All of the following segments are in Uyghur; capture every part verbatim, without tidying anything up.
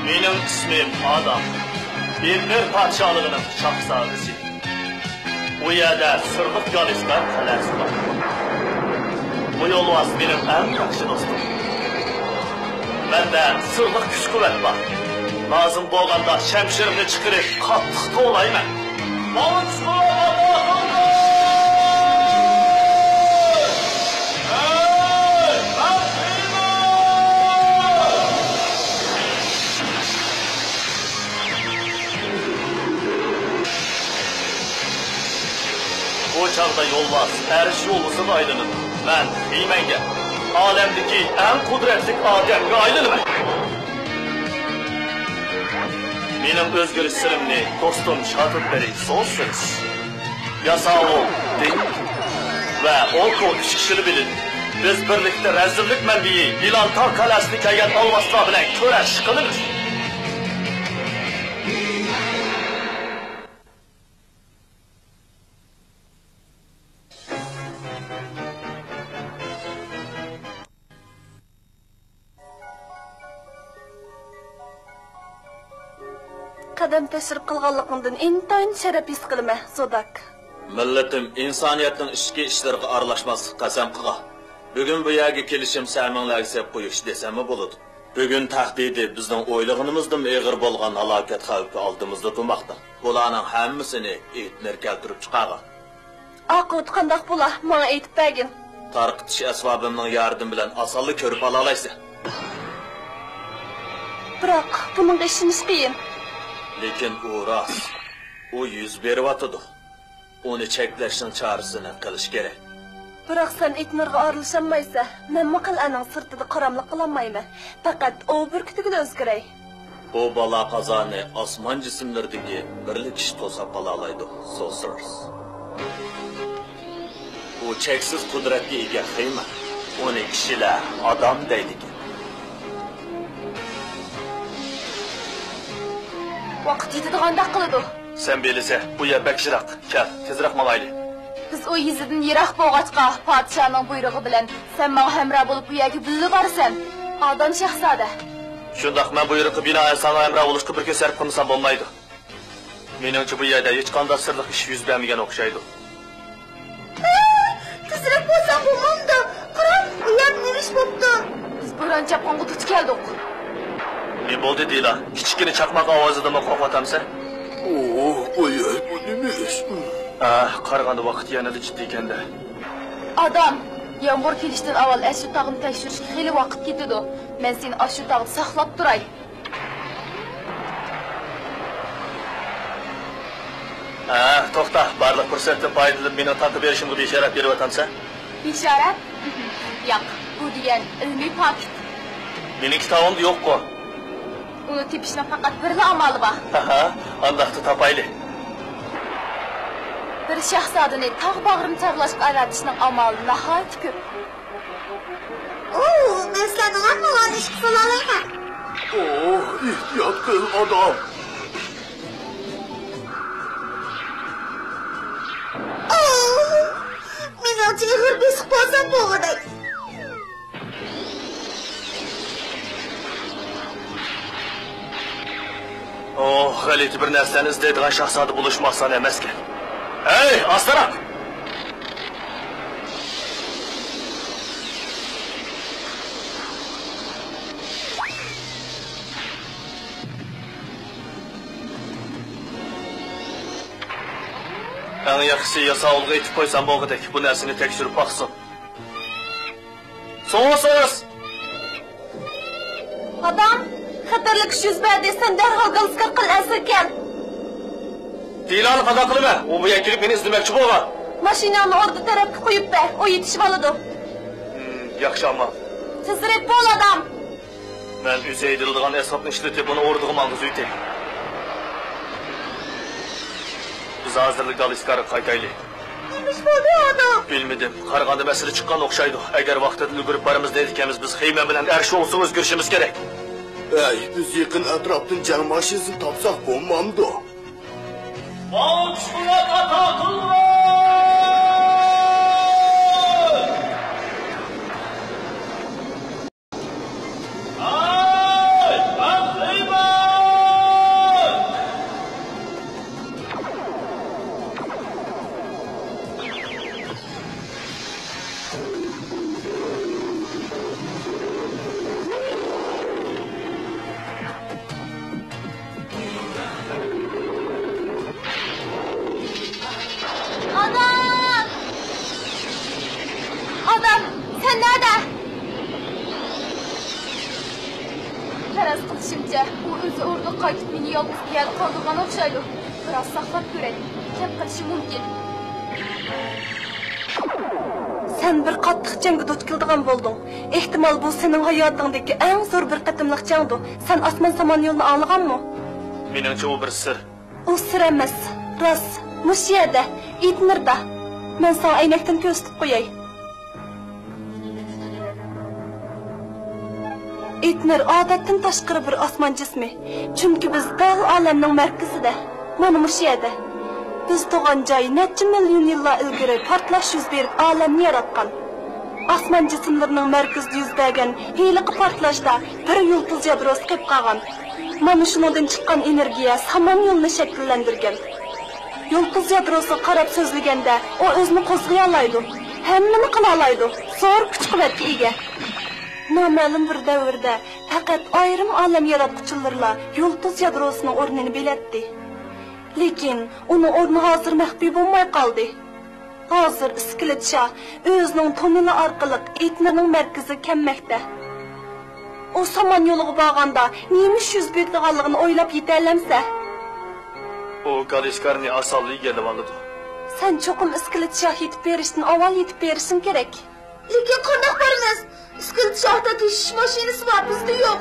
مېنىڭ ئىسمىم ئادام. ئېلمىر پادىشاھلىقىنىڭ شاھزادىسى. ئۇ يەردە سىرلىق گالىسكار قەلئەسى بار. بۇ يولۋاس مېنىڭ ئەڭ ياخشى دوستۇم. مەندە سىرلىق كۈچ-قۇۋۋەت بار. لازىم بولغاندا شەمشىرىمنى چىقىرىپ، قاتتىق توۋلايمەن. ماڭا چىقىۋاتىدۇ! بۇ چاغدا يولۋاس ئەرش يولۋىسىغا ئايلىنىدۇ. مەن خىمەنگە، ئالەمدىكى ئەڭ قۇدرەتلىك ئادەمگە ئايلىنىمەن. مېنىڭ ئۆزگىرىش سىرىمنى دوستۇم شاتۇتبېرى سوسىرس، ياساۋۇل دېڭ ۋە ئوكو ئۈچ كىشىلا بىلىدۇ. بىز بىرلىكتە رەزىللىك مەنبىيى يىلان تاغ قەلئەسىدىن كەلگەن ئالۋاستىلار بىلەن كۈرەش قىلىمىز. قەدەم تەشرىپ قىلغانلىقىڭدىن ئىنتايىن شەرەپ ھېس قىلىمەن، زوداك. مىللىتىم ئىنسانىيەتنىڭ ئىچكى ئىشلىرىغا ئارىلاشماسلىققا قەسەم قىلغان. بۈگۈن بۇ يەرگە كېلىشىم سەمىڭلەرگە سېلىپ قويۇش دېسەممۇ بولىدۇ. بۈگۈن تەھدىتى بىزنىڭ ئويلىغىنىمىزدىنمۇ ئېغىر بولغان ھالاكەت خەۋپى ئالدىمىزدا تۇرماقتا. بۇلارنىڭ ھەممىسىنى ئېيتنېر كەلتۈرۈپ چىقارغان. ئاقىۋىتى قانداق بولا، ماڭا ئېيتىپ بەرگىن. تارقىتىش ئەسۋابىمنىڭ ياردىمى بىلەن ئاسانلا كۆرۈپ ئالالايسەن. بىراق، بۇنىڭغا ئىشىنىش قىيىن. لېكىن ئۇ راست. ئۇ يۈز بېرىۋاتىدۇ. ئۇنى چەكلەشنىڭ چارىسىنى قىلىش كېرەك. بىراق سەن ئېتنېرغا ئارىلىشالمايسەن. مەنمۇ قەلئەنىڭ سىرتىدا قاراملىق قىلالمايمەن. پەقەت ئوۋ بۈركۈتىگىلا ئۆزگىرەي. بۇ بالا-قازانى ئاسمان جىسىملىرىدىكى بىرلا كىشى توساپ قالالايدۇ، سوسىرس. ئۇ چەكسىز قۇدرەتكە ئىگە خىمەن. ئۇنى كىشىلەر ئادام دەيدىكەن. ۋاقىت يېتىدىغاندەك قىلىدۇ. سەن بىلىسەن، بۇ يەر بەك يىراق. كەل، تېزرەك ماڭايلى. بىز ئۇ يېزىدىن يىراق بولغاچقا، پادىشاھنىڭ بۇيرۇقى بىلەن سەن ماڭا ھەمراھ بولۇپ بۇ يەرگە بىللە بارىسەن، ئادام شاھزادە. شۇنداق، مەن بۇيرۇققا بىنائەن ساڭا ھەمراھ بولۇشقا بىر كۈن سەرپ قىلمىسام بولمايدۇ. مېنىڭچە، بۇ يەردە ھېچقانداق سىرلىق ئىش يۈز بەرمىگەن ئوخشايدۇ. تېزرەك بولساڭ بولمامدۇ؟ قارا، ئۇ يەردە نېمە ئىش بوپتۇ؟ بىز بوران-چاپقۇنغا دۇچ كەلدۇق. نېمە بولدى، دىلا؟ كىچىككىنە چاقماق ئاۋازىدىنمۇ قورقۇۋاتامسەن؟ ئوھ، ئاياي، بۇ نېمە ئىش؟ ئا، قارىغاندا ۋاقىت يەنىلا جىددىيكەن-دە. ئادام، يامغۇر كېلىشتىن ئاۋۋال ئەشۇ تاغنى تەكشۈرۈشكە خېلى ۋاقىت كېتىدۇ. مەن سېنى ئاشۇ تاغدا ساقلاپ تۇراي. ھە، توختا، بارلىق پۇرسەتتىن پايدىلىنىپ مېنىڭ تاقا بېرىشىمغا بېشارەت بېرىۋاتامسەن؟ بېشارەت؟ ياق، بۇ دېگەن ئىلمىي پاكىت. مېنىڭ كىتابىمدا يوققۇ. ئۇنى تېپىشنىڭ پەقەت بىرلا ئامالى بار. ھەھە، ئانداقتا تاپايلى. بىر شاھزادىنى تاغ باغرىنى چارلاشقا ئەۋەتىشنىڭ ئامالى ناھايىتى كۆپ. ئۇ، مەن سىلەرنىڭ ھەممىڭلارنى ئىشقا سالالايمەن. ئوھ، ئېھتىيات قىل، ئادام. ئوھ، مېنىڭچە ئېغىر بېسىق بولسام بولغۇدەك. ئوھ، غەلىتە بىر نەرسىلەرنى ئىزدەيدىغان شاھزادە بولۇشمۇ ئاسان ئەمەسكەن. ھەي، ئاستىراق! ئەڭ ياخشىسى ياساۋۇلغا ئېيتىپ قويسام بولغۇدەك، بۇ نەرسىنى تەكشۈرۈپ باقسۇن. سوڭۇسىز! ئادام، خەتەرلىك ئىش يۈز بەردى، سەن دەرھال گالىسكار قەلئەسىگە كەل. دىلانى قانداق قىلىمەن؟ ئۇ بۇ يەرگە كېلىپ مېنى ئىزدىمەكچى بولغان. ماشىناڭنى ئوردا تەرەپكە قويۇپ بەر، ئۇ يېتىشىۋالىدۇ. ھىم، ياخشى ئامال. تېزرەك بول، ئادام! مەن ئۆزى ھەيدىلىدىغان ئەسۋابنى ئىشلىتىپ، ئۇنى ئوردىغا ماڭغۇزۇۋېتەي. بىز ھازىرلا گالىسكارغا قايتايلى. نېمە ئىش بولدى، ئانا؟ بىلمىدىم. قارىغاندا مەسىلە چىققان ئوخشايدۇ. ئەگەر ۋاقتىدا ئۈلگۈرۈپ بارىمىز دەيدىكەنمىز، بىز خېمەن بىلەن ئەرش يولۋىسىغا ئۆزگىرىشىمىز كېرەك. ھەي، بىز يېقىن ئەتراپتىن جەڭ ماشىنىسىنى تاپساق بولمامدۇ؟ ماڭا كۈچ-قۇۋۋەت ئاتا قىلغىن! ھەي، مەن خېمەن! پەرەز قىلىشىمچە، ئۇ ئۆزى ئورنىغا قايتىپ مېنى يالغۇز بۇ يەردە قالدۇرغان ئوخشايدۇ. بىراز ساقلاپ كۆرەي. كەم قېلىشى مۇمكىن. سەن بىر قاتتىق جەڭگە دۇچ كېلىدىغان بولدۇڭ. ئېھتىمال، بۇ سېنىڭ ھاياتىڭدىكى ئەڭ زور بىر قېتىملىق جەڭدۇ. سەن ئاسمان سامان يولىنى ئاڭلىغانمۇ؟ مېنىڭچە، ئۇ بىر سىر. ئۇ سىر ئەمەس. راست. مۇشۇ يەردە. ئېتنىردا. مەن ساڭا ئەينەكتىن كۆرسىتىپ قوياي. ئېتنىر ئادەتتىن تاشقىرى بىر ئاسمان جىسمى. چۈنكى بىز دەل ئالەمنىڭ مەركىزىدە. مانا مۇشۇ يەردە. بىز تۇغان جاي نەچچە مىليون يىللار ئىلگىرى پارتلاش يۈز بېرىپ ئالەمنى ياراتقان. ئاسمان جىسىملىرىنىڭ مەركىزىدە يۈز بەرگەن ھېلىقى پارتلاشتا بىر يۇلتۇز يادروسى قېلىپ قالغان. مانا شۇنىڭدىن چىققان ئېنېرگىيە سامان يولىنى شەكىللەندۈرگەن. يۇلتۇز يادروسىغا قاراپ سۆزلىگەندە، ئۇ ئۆزىنى قوزغىيالايدۇ، ھەممىنى قىلالايدۇ، زور كۈچ-قۇۋۋەتكە ئىگە. نامەلۇم بىر دەۋردە پەقەت ئايرىم ئالەم ياراتقۇچىلىرىلا يۇلتۇز يادروسىنىڭ ئورنىنى بىلەتتى. لېكىن ئۇنىڭ ئورنى ھازىر مەخپىي بولماي قالدى. ھازىر ئىسكىلىت شاھ ئۆزىنىڭ توننېلى ئارقىلىق ئېتنىرنىڭ مەركىزىگە كەلمەكتە. ئۇ سامان يولىغا بارغاندا نېمە ئىش يۈز بېرىدىغانلىقىنى ئويلاپ يېتەلەمسە؟ ئۇ گالىسكارنى ئاسانلا ئىگىلىۋالىدۇ. سەن چوقۇم ئىسكىلىت شاھ يېتىپ بېرىشتىن ئاۋۋال يېتىپ بېرىشىڭ كېرەك. لېكىن قانداق بارىمىز؟ ئىسكىلىت شاھتا تېشىش ماشىنىسى بار، بىزدە يوق.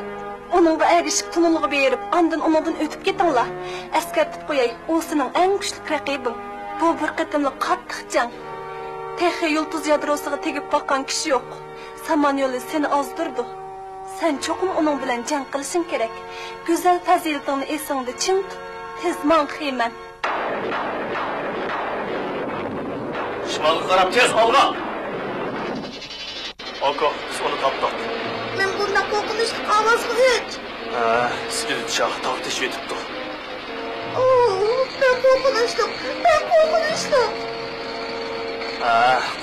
ئۇنىڭغا ئەگىشىپ توننېلغا بېرىپ، ئاندىن ئۇنىڭدىن ئۆتۈپ كېتىڭلار. ئەسكەرتىپ قوياي، ئۇ سېنىڭ ئەڭ كۈچلۈك رەقىبىڭ. بۇ بىر قېتىملىق قاتتىق جەڭ. تېخى يۇلتۇز يادروسىغا تېگىپ باققان كىشى يوق. سامان يولى سېنى ئازدۇرىدۇ. سەن چوقۇم ئۇنىڭ بىلەن جەڭ قىلىشىڭ كېرەك. گۈزەل پەزىلىتىڭنى ئېسىڭدە چىڭ تۇت. تېز ماڭ، خېيمەن. شىمالغا قاراپ تېز ئالغا! ئوكو، بىز ئۇنى تاپتۇق. مەن بۇنداق قورقۇنچلۇق ئاۋازغا ئۆچ. ھە، ئىسكىلىت شاھ تاغ تېشىۋېتىپتۇ. ئۇ، بەك قورقۇنچلۇق، بەك قورقۇنچلۇق. ھە،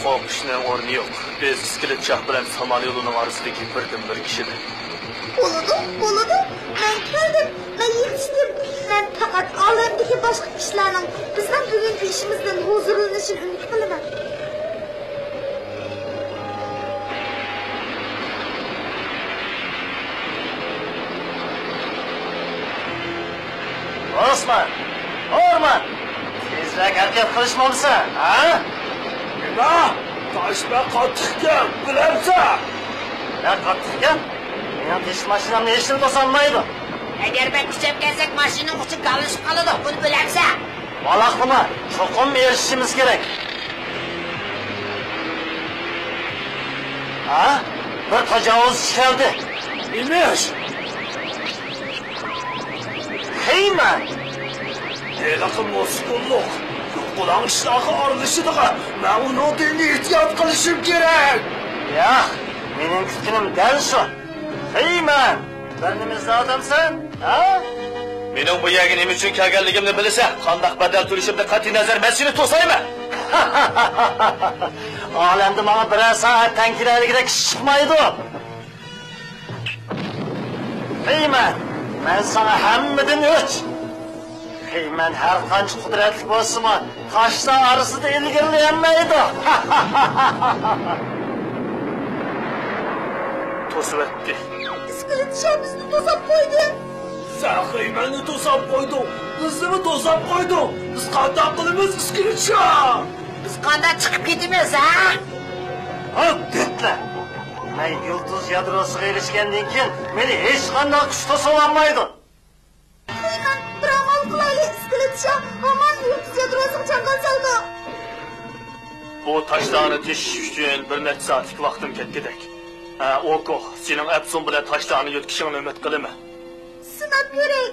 قورقۇشنىڭ ئورنى يوق. بىز ئىسكىلىت شاھ بىلەن سامان يولىنىڭ ئارىسىدىكى بىردىنبىر كىشىلەر. بولىدۇ، بولىدۇ. مەن كەلدىم، مەن يېتىشتىم. مەن پەقەت ئالەمدىكى باشقا كىشىلەرنىڭ بىزنىڭ بۈگۈنكى ئىشىمىزدىن ھۇزۇرلىنىشىنى ئۈمىد قىلىمەن. ئوسمان! ئورمان! تېزرەك ھەرىكەت قىلىشمامسەن، ھە؟ نېمە؟ تاش بەك قاتتىقكەن، بىلەمسەن؟ بەك قاتتىقكەن؟ مېنىڭ تېشىپ ماشىنامنى ھېچنېمە توسالمايدۇ. ئەگەر بەك كۈچەپ كەلسەك، ماشىنىنىڭ ئۇچى گاللىشىپ قالىدۇ، بۇنى بىلەمسەن؟ ۋالاقلىما، چوقۇم ئېرىشىشىمىز كېرەك. ھە؟ بىر تاجاۋۇزچى كەلدى. نېمە ئىش؟ خېيمەن! ھېلىقى مۇسكۇللۇق، يوقىلاڭ ئىشلارغا ئارىلىشىدىغان، مەن ئۇنىڭدىن ئېھتىيات قىلىشىم كېرەك. ياق، مېنىڭ كۈتكىنىم دەل شۇ. خېيمەن! بىر نېمە ئىزدەۋاتامسەن، ھە؟ مېنىڭ بۇ يەرگە نېمە ئۈچۈن كەلگەنلىكىمنى بىلىسەن، قانداق بەدەل تۆلىشىمدىن قەتئىينەزەر، مەن سېنى توسايمەن! ئالەمدە ماڭا بىرەر سائەت تەڭ كېلەلىگۈدەك ئىش چىقمايدۇ. خېيمەن، مەن ساڭا ھەممىدىن ئۆچ. خېيمەن ھەر قانچە قۇدرەتلىك بولسىمۇ، تاشلار ئارىسىدا ئىلگىرىلىيەلمەيدۇ. توسۇۋەتتى. ئىسكىلىت شاھ بىزنى توساپ قويدى. سەن خېيمەننى توساپ قويدۇڭ، بىزنىمۇ توساپ قويدۇڭ. بىز قانداق قىلىمىز، ئىسكىلىت شاھ؟ بىز قانداق چىقىپ كېتىمىز، ھە؟ ھە، دەتلە! مەن يۇلتۇز يادروسىغا ئېرىشكەندىن كېيىن مېنى ھېچقانداق كۈچ توسۇۋالمايدۇ. خېيمەن، بىر ئامال قىلايلى، ئىسكىلىت شاھ ھامان يۇلتۇز يادروسىغا چاڭگال سالىدۇ. بۇ تاشلارنى تېشىش ئۈچۈن بىر نەچچە سائەتلىك ۋاقتىم كەتكۈدەك. ھە، ئوكو، سېنىڭ ئەپسۇن بىلەن تاشلارنى يۆتكىشىڭنى ئۈمىد قىلىمەن. سىناپ كۆرەي.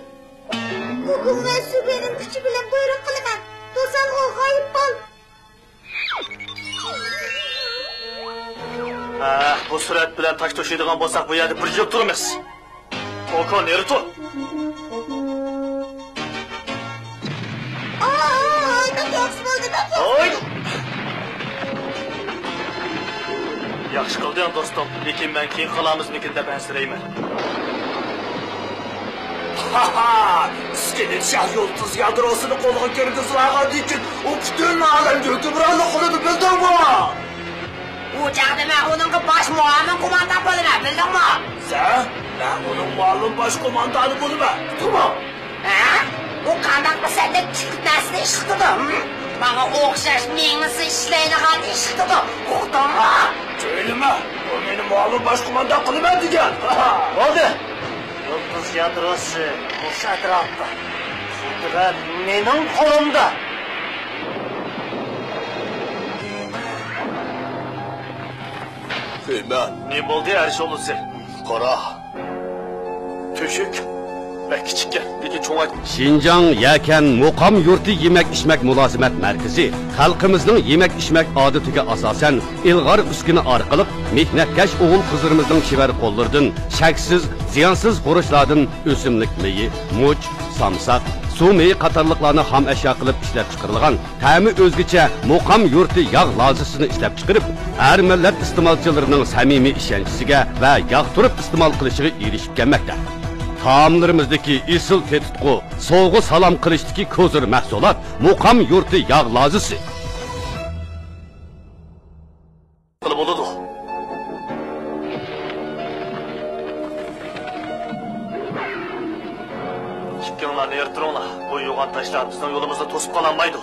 گۇگۇڭ ۋە سۈبېينىڭ كۈچى بىلەن بۇيرۇق قىلىمەن. توسالغۇ، غايىب بول. ھە، بۇ سۈرئەت بىلەن تاش توشۇيدىغان بولساق، بۇ يەردە بىر يىل تۇرىمىز. ئوكو، نېرۇتو. ئاي، بەك ياخشى بولدى، بەك ياخشى بولدى. ياخشى قىلدىڭ، دوستۇم. لېكىن مەن كېيىن قالامىزمىكىن دەپ ئەنسىرەيمەن. ھاھا! ئىسكىلىت شاھ يۇلتۇز يادروسىنى قولغا كىرگۈزۈۋالغاندىن كېيىن، ئۇ پۈتۈن ئالەمگە ھۆكۈمرانلىق قىلىدۇ، بىلدىڭمۇ؟ ئۇ چاغدا مەن ئۇنىڭغا باش مۇئاۋىن قوماندان بولىمەن، بىلدىڭمۇ؟ سەن؟ مەن ئۇنىڭ مۇئاۋىن باش قوماندانى بولىمەن. ئۇقتۇڭمۇ؟ ھە؟ ئۇ قانداقمۇ سەندەك تىك نەرسىنى ئىشلىتىدۇ؟ ھىم؟ ماڭا ئوخشاش مېڭىسى ئىشلەيدىغان ئىشلىتىدۇ. ئۇقتۇڭمۇ؟ جۆيلىمە، ئۇ مېنى مۇئاۋىن باش قوماندان قىلىمەن دېگەن. بولدى. يۇلتۇز يادروسى مۇشۇ ئەتراپتا. قۇدرەت مېنىڭ قولۇمدا. خېمەن. نېمە بولدى، ئەر شولىسى؟ قارا. تۆشۈك بەك كىچىككەن، لېكىن چوڭايتقان. شىنجاڭ يەكەن مۇقام يۇرتى يېمەك-ئىچمەك مۇلازىمەت مەركىزى خەلقىمىزنىڭ يېمەك-ئىچمەك ئادىتىگە ئاساسەن، ئىلغار ئۈسكۈنە ئارقىلىق مېھنەتكەش ئوغۇل-قىزلىرىمىزنىڭ چېۋەر قوللىرىدىن چەكسىز، زىيانسىز خۇرۇچلاردىن ئۆسۈملۈك مېيى، مۇچ، سامساق، سۇ مېيى قاتارلىقلارنى خام ئەشيا قىلىپ ئىشلەپچىقىرىدىغان تەمى ئۆزگىچە مۇقام يۇرتى ياغ لازىسىنى ئىشلەپچىقىرىپ، ھەر مىللەت ئىستېمالچىلىرىنىڭ سەمىمىي ئىشەنچىسىگە ۋە ياقتۇرۇپ ئىستېمال قىلىشىغا ئېرىشىپ كەلمەكتە. تائاملىرىمىزدىكى ئېسىل تېتىتقۇ، سوۋغا سالام قىلىشتىكى كوزىر مەھسۇلات، مۇقام يۇرتى ياغ لازىسى. قىلىپ بولىدۇ. ئىككىڭلارنى يىرتىرىڭلار، بۇ يوغان تاشلار بىزنىڭ يولىمىزنى توسۇپ قالالمايدۇ.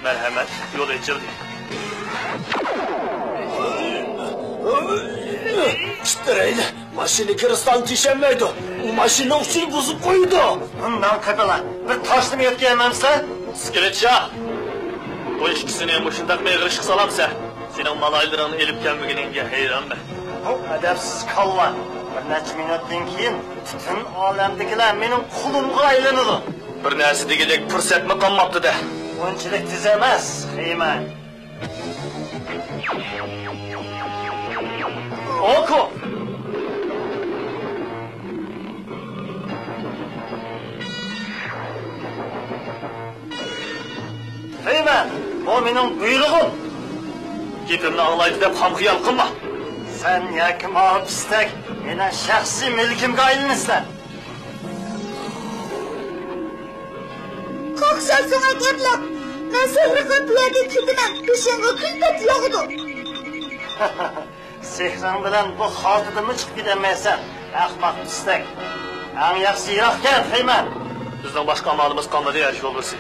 مەرھەمەت، يول ئېچىلدى. پىتتىرەيلى، ماشىنا كىرىستالنى تېشەلمەيدۇ. ئۇ ماشىنىنىڭ ئۇچىنى بۇزۇپ قويىدۇ. ماڭ قېپىلا، بىر تاشنىمۇ يۆتكەيمەمسەن؟ ئىسكىلىت شاھ، بۇ ئىككىسىنى مۇشۇنداق مېغىر ئىشقا سالامسەن؟ سېنىڭ مالايلىرىڭنى ئېلىپ كەلمىگىنىڭگە ھەيرانمەن. بۇ ئەدەپسىز كاللا. بىر نەچچە مىنۇتتىن كېيىن پۈتۈن ئالەمدىكىلەر مېنىڭ قۇلۇمغا ئايلىنىدۇ. بىر نەرسە دېگۈدەك پۇرسەتمۇ قالماپتۇ-دە. ئۇنچىلىك تېز ئەمەس، خېمەن. ئوكو! خېمەن، بۇ مېنىڭ بۇيرۇغۇم. گېپىمنى ئاڭلايدۇ دەپ خام خىيال قىلما. سەن ياكى ماۋۇ پىستەك مېنىڭ شەخسىي مۈلكۈمگە ئايلىنىسەن. قاقشال ساڭا قاتلاپ، مەن سەھرىخان بۇ يەردىن كېتىمەن، بېشىڭغا كۈلپەت ياغىدۇ. سېھرىڭ بىلەن بۇ خالتىدىنمۇ چىقىپ كېتەلمەيسەن، ئەخمەق پىستەك. ئەڭ ياخشىسى يىراق كەت، خېمەن. بىزنىڭ باشقا ئامالىمىز قالمىدى، ئەر شولىسى.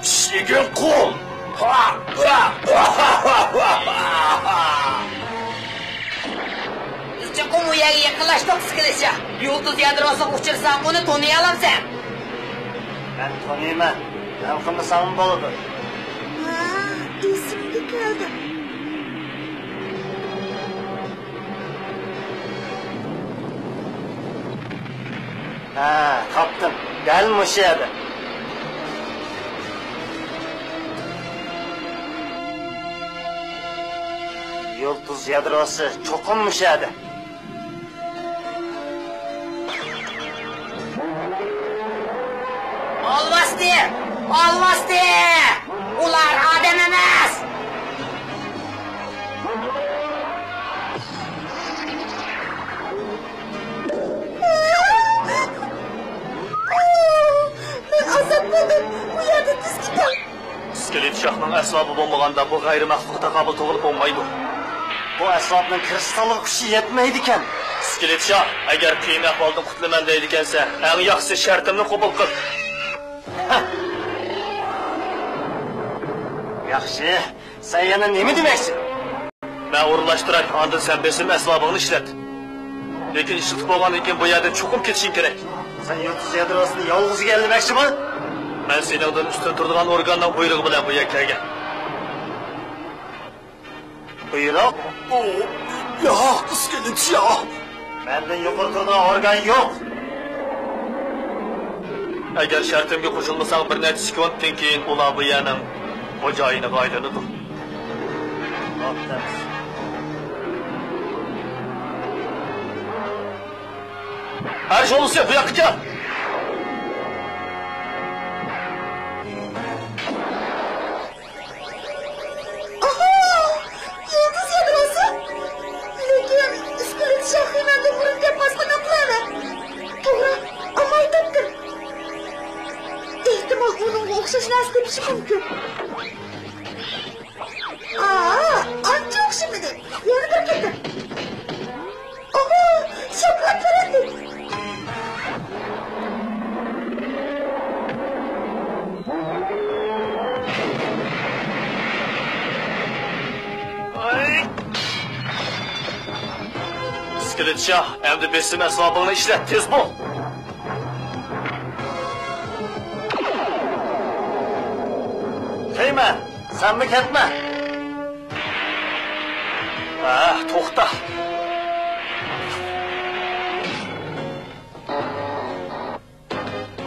پىششىكىڭ قۇل! بىز چوقۇم ئۇ يەرگە يېقىنلاشتۇق، ئىسكىلىت شاھ. يۇلتۇز يادروسىغا ئۇچرىساڭ، ئۇنى تونۇيالامسەن؟ مەن تونۇيمەن. غەم قىلمىساڭمۇ بولىدۇ. ھا، ئېسىمگە كەلدى. ھە، تاپتىم. دەل مۇشۇ يەردە. يۇلتۇز يادروسى چوقۇم مۇشۇ يەردە. ئالۋاستى! ئالۋاستى! ئۇلار ئادەم ئەمەس! مەن ئازاد بولدۇم. بۇ يەردىن تېز كېتىڭ. ئىسكىلىت شاھنىڭ ئەسۋابى بولمىغاندا، بۇ غەيرىي مەخلۇققا تاقابىل تۇرغىلى بولمايدۇ. بۇ ئەسۋابنىڭ كىرىستاللىق كۈچى يەتمەيدىكەن. ئىسكىلىت شاھ، ئەگەر قىيىن ئەھۋالدىن قۇتۇلىمەن دەيدىكەنسەن، ئەڭ ياخشىسى شەرتىمنى قوبۇل قىل. ياخشى، سەن يەنە نېمە دېمەكچى؟ مەن ئورۇنلاشتۇراي، ئاندىن سەن بېسىم ئەسۋابىڭنى ئىشلەت. لېكىن ئىشلىتىپ بولغاندىن كېيىن بۇ يەردىن چوقۇم كېتىشىڭ كېرەك. سەن يۇلتۇز يادروسىنى يالغۇز ئىگىلىمەكچىمۇ؟ مەن سېنىڭدىن ئۈستۈن تۇرىدىغان ئورگاننىڭ بۇيرۇقى بىلەن بۇ يەرگە كەلگەن. بۇيرۇق؟ ئۇ، ياق، ئىسكىلىت شاھ. مەندىن يۇقىرى تۇرىدىغان ئورگان يوق. ئەگەر شەرتىمگە قوشۇلمىساڭ، بىر نەچچە سېكۇنتتىن كېيىن ئۇلار بۇ يەرنىڭ خوجايىنىغا ئايلىنىدۇ. ئاپتاپ. ھەر شولىسى، بۇ ياققا كەل! ئاھا! يۇلتۇز يادروسى! لېكىن ئىسكىلىت شاھ خېمەندىن بۇرۇن كەپ قالسا قانداق قىلارمەن؟ توغرا، ئامال تاپتىم. ئېھتىمال، ئۇنىڭغا ئوخشاش نەرسە تېپىشى مۇمكىن. ئا، ئانچە ئوخشىمىدى. يەنە بىر قېتىم. ئوھو، شاپىلاپ بېرەتتى. ئىسكىلىت شاھ، ئەمدى بېسىم ئەسۋابىڭنى ئىشلەت، تېز بول. خېمەن، سەنمۇ كەتمە. ھە، توختا.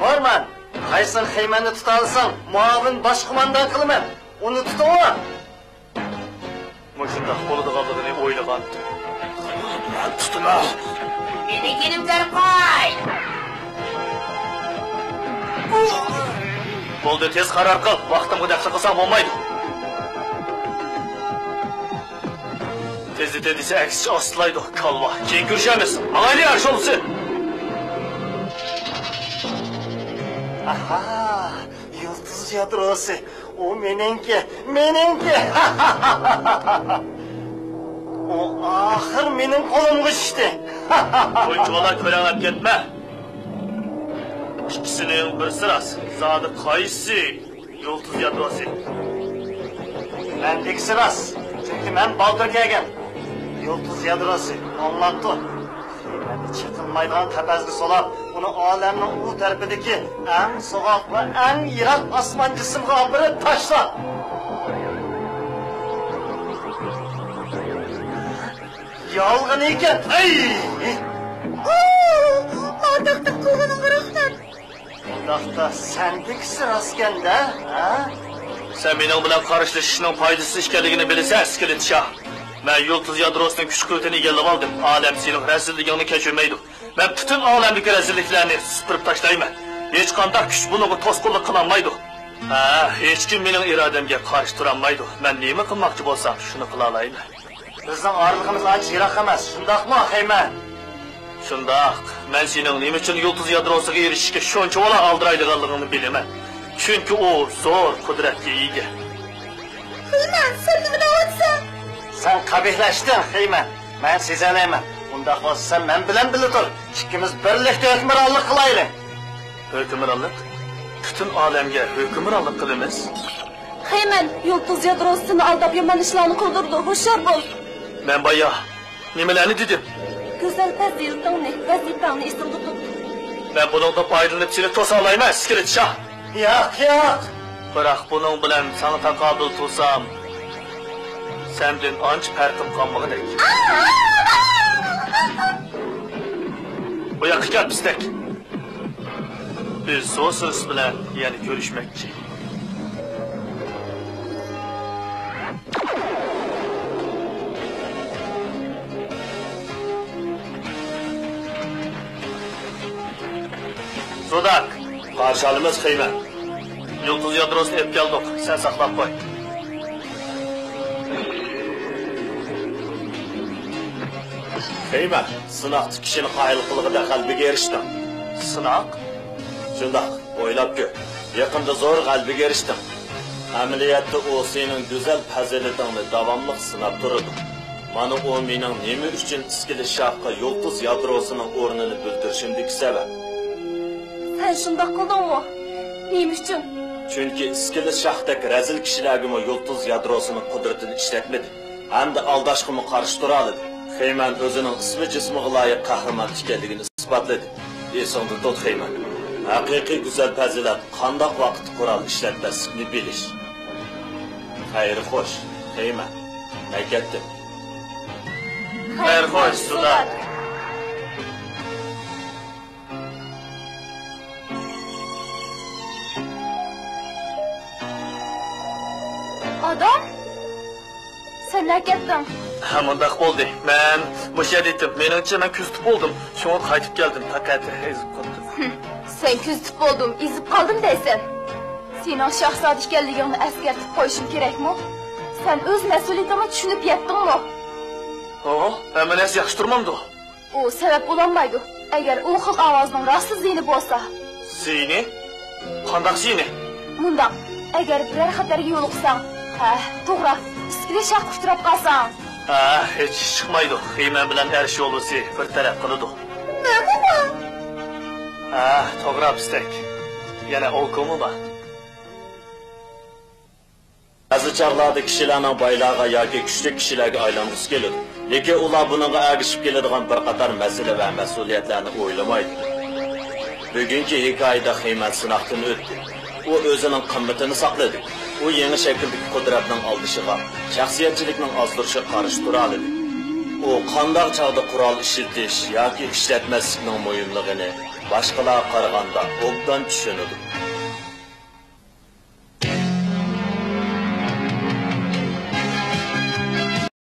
مورمان، قايسىڭ خېمەننى تۇتالىساڭ، مۇئاۋىن باش قوماندان قىلىمەن. ئۇنى تۇتۇڭلار. مۇشۇنداق بولىدىغانلىقىنى ئويلىغانتىم. مەن تۇتىمەن. مېنى كېلىپ تارقاي! بولدى، تېز قارار قىل. ۋاقتىمغا دەخلى قىلساڭ بولمايدۇ. تېزلىتە دېسە ئەكسىچە ئاستىلايدۇ، كالۋا. كېيىن كۆرۈشەرمىز. ماڭايلى، يار شولىسى! ئاھا! يۇلتۇز يادروسى، ئۇ مېنىڭكى، مېنىڭكى! ئۇ ئاخىر مېنىڭ قولۇمغا چۈشتى! بۇنچىۋالا كۆرەڭلەپ كەتمە! ئىككىسىنىڭ بىرسى راست، زادى قايسى يۇلتۇز يادروسى؟ مەندىكىسى راست، چۈنكى مەن بالدۇر كەلگەن. يۇلتۇز يادروسى، ئاڭلاپتۇ. خېمەننى چېقىلمايدىغان قەپەسكە سولاپ، ئۇنى ئالەمنىڭ ئۇ تەرىپىدىكى ئەڭ سوغۇق ۋە ئەڭ يىراق ئاسمان جىسمىغا ئاپىرىپ تاشلا! يالغان ئىكەن! ئەي! ئۇ، ماڭا تەقدىم قىلغىنىڭغا رەھمەت! ئۇنداقتا سەندىكىسى راستكەن-دە، ھە؟ سەن مېنىڭ بىلەن قارشىلىشىشنىڭ پايدىسىز ئىكەنلىكىنى بىلىسەن، ئىسكىلىت شاھ. مەن يۇلتۇز يادروسىنىڭ كۈچ-قۇۋۋىتىنى ئىگىلىۋالدىم. ئالەم سېنىڭ رەزىللىكىڭنى كەچۈرمەيدۇ. مەن پۈتۈن ئالەمدىكى رەزىللىكلەرنى سۈپۈرۈپ تاشلايمەن. ھېچقانداق كۈچ بۇنىڭغا توسقۇنلۇق قىلالمايدۇ. ھە، ھېچكىم مېنىڭ ئىرادەمگە قارشى تۇرالمايدۇ. مەن نېمە قىلماقچى بولسام، شۇنى قىلالايمەن. بىزنىڭ ئارىلىقىمىز ئانچە يىراق ئەمەس، شۇنداقمۇ، خېمەن؟ شۇنداق. مەن سېنىڭ نېمە ئۈچۈن يۇلتۇز يادروسىغا ئېرىشىشكە شۇنچىۋالا ئالدىرايدىغانلىقىڭنى بىلىمەن. چۈنكى ئۇ زور قۇدرەتكە ئىگە. خېمەن، سەن نېمە دەۋاتىسەن؟ سەن قەبىھلەشتىڭ، خېمەن. مەن سېزەلەيمەن. ئۇنداق بولسا سەن مەن بىلەن بىللە تۇر. ئىككىمىز بىرلىكتە ھۆكۈمرانلىق قىلايلى. ھۆكۈمرانلىق؟ پۈتۈن ئالەمگە ھۆكۈمرانلىق قىلىمىز. خېمەن، يۇلتۇز يادروسى سېنى ئالداپ يامان ئىشلارنى قىلدۇرىدۇ، ھوشيار بول. مەن بايا نېمىلەرنى دېدىم؟ گۈزەل پەزىلىتىڭنى، ۋەزىپەڭنى ئېسىڭدە تۇت. مەن بۇنىڭدىن پايدىلىنىپ سېنى توسالايمەن، ئىسكىلىت شاھ. ياق، ياق! بىراق بۇنىڭ بىلەن ساڭا تاقابىل تۇرسام، سەندىن ئانچە پەرقىم قالمىغۇدەك. بۇ ياققا كەل، پىستەك. بىز سوسىرس بىلەن يەنە كۆرۈشمەكچى. زوداك! قارشى ئالىمىز، خېمەن. يۇلتۇز يادروسىنى ئېلىپ كەلدۇق، سەن ساقلاپ قوي. خېمەن، سىناقتا كىشىنى قايىل قىلغۇدەك غەلىبىگە ئېرىشتىڭ. سىناق؟ شۇنداق، ئويلاپ كۆر. يېقىندا زور غەلىبىگە ئېرىشتىڭ. ئەمەلىيەتتە ئۇ سېنىڭ گۈزەل پەزىلىتىڭنى داۋاملىق سىناپ تۇرىدۇ. مانا ئۇ مېنىڭ نېمە ئۈچۈن ئىسكىلىت شاھقا يۇلتۇز يادروسىنىڭ ئورنىنى بىلدۈرۈشۈمدىكى سەۋەب. سەن شۇنداق قىلدىڭمۇ؟ نېمە ئۈچۈن؟ چۈنكى ئىسكىلىت شاھتەك رەزىل كىشىلەرگىمۇ يۇلتۇز يادروسىنىڭ قۇدرىتىنى ئىشلەتمىدى ھەمدە ئالداشقىمۇ قارشى تۇرالىدى. خېمەن ئۆزىنىڭ ئىسمى جىسمىغا لايىق قەھرىمان ئىكەنلىكىنى ئىسپاتلىدى. ئېسىڭدە تۇت، خېمەن. ھەقىقىي گۈزەل پەزىلەت قانداق ۋاقىتتا قورال ئىشلەتمەسلىكنى بىلىش. خەير خوش، خېمەن. مەن كەتتىم. خەير خوش، سۇدان. ئادام؟ نەگە كەتتىڭ؟ ھە، مۇنداق بولدى. مەن مۇشۇ يەردە ئىدىم. مېنىڭچە، مەن كۆزىتىپ بولدۇم. شۇڭا قايتىپ كەلدىم. تاقەتتىن ئېزىپ قالدىم. ھىم، سەن كۆزىتىپ بولدۇم، ئېزىپ قالدىم دەيسەن. سېنىڭ شاھزادە ئىكەنلىكىڭنى ئەسكەرتىپ قويۇشۇم كېرەكمۇ؟ سەن ئۆز مەسئۇلىيىتىڭنى چۈشىنىپ يەتتىڭمۇ؟ ھە، ھەممە نەرسە ياخشى تۇرمامدۇ؟ ئۇ سەۋەب بولالمايدۇ، ئەگەر ئۇ خىل ئاۋازنىڭ راستلا زىيىنى بولسا. زىيىنى؟ قانداق زىيىنى؟ مۇنداق، ئەگەر بىرەر خەتەرگە يولۇقساڭ، ھە، توغرا، ئىسكىلى شاخقا ئۇچراپ قالساڭ. ھە، ھېچ ئىش چىقمايدۇ. خېمەن بىلەن ئەرش يولۋىسى بىر تەرەپ قىلىدۇ. مەنمۇ بار. ھە، توغرا، پىستەك. يەنە ئوكۇمۇ بار. بەزى چاغلاردا كىشىلەرنىڭ بايلارغا ياكى كۈچلۈك كىشىلەرگە ئايلانغۇسى كېلىدۇ. لېكىن ئۇلار بۇنىڭغا ئەگىشىپ كېلىدىغان بىر قاتار مەسىلە ۋە مەسئۇلىيەتلەرنى ئويلىمايدۇ. بۈگۈنكى ھېكايىدە خېمەن سىناقتىن ئۆتتى. ئۇ ئۆزىنىڭ قىممىتىنى ساقلىدى. ئۇ يېڭى شەكىلدىكى قۇدرەتنىڭ ئالدىشىغا، شەخسىيەتچىلىكنىڭ ئازدۇرۇشىغا قارشى تۇرالىدى. ئۇ قانداق چاغدا قورال ئىشلىتىش ياكى ئىشلەتمەسلىكنىڭ مۇھىملىقىنى باشقىلارغا قارىغاندا ئوبدان چۈشىنىدۇ.